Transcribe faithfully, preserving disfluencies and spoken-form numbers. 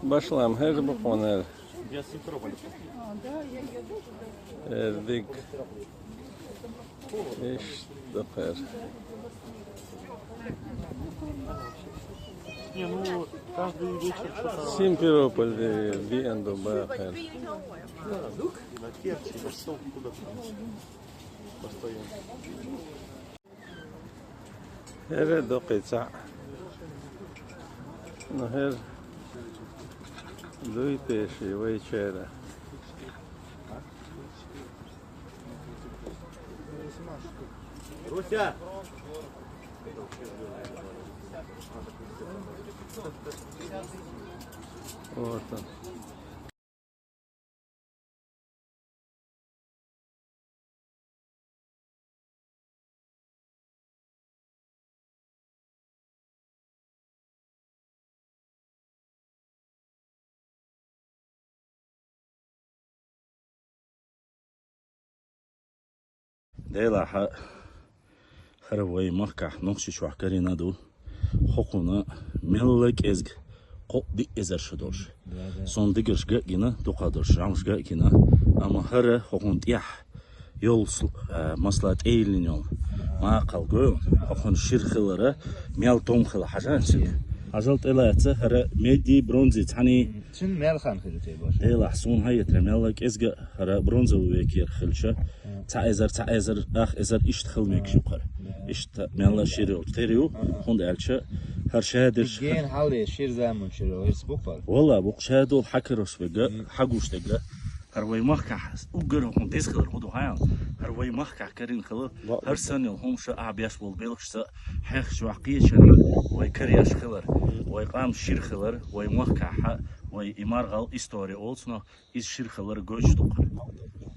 Башлам хӀер бу хьона. Э, дик. Иш дакъер. Не, ну, каждый вечер что-то. Симферополь, э, бианду бахер. На Керчи, на что, куда-то. Постоянно. ХӀера дукха цхьаъ. Ну, хӀера дуй теши вайчара. Руся! Вот он. Делахь, хӀара вай махкахь Нохчийчохь карийна ду. ХӀокхунна мелла кӀезга кхоъ-диъ эзар шу долуш. Да, да. Суна дигирш ган а гина, дукха долуш жамаш ган а гина, амма хӀара хӀокхунна тӀехь йолу сл-, а, масала тӀейиллина йолу макхал гойл, хӀокхунна шира хилара мел том хила хьажа цига. Хьажал тӀелаца хӀара меди, бронзи цхьаьний. Цуьнан мел хан хила те баша. Делахь, суна хьаетара мелла кӀезга хӀара бронзовый векера хилча, цхьа эзар, цхьа эзар, ах эзар иштта хила мегаш ю хӀара. Иштта мелла шира йолчу тера ю, хӀунда аьлча хӀара шадерш. Гена хьале шира заманчуьра вайца бу хӀара. Валла, бу-кх шадолу хьакараш вега, хьагуш дега. ХӀара вай махкахь уггар хӀокхунна деза хилар хӀун ду хьан? ХӀара вай махкахь карийна хилар, хӀара санна йолу хӀума ша ахь беш болу белхашца хьехаш ваьхна кхечарна вай кареш хилар, вай къам шира хилар, вай махкахь, вай и маргӀал истори олцунах, иза шира хилар гойтуш ду хӀара.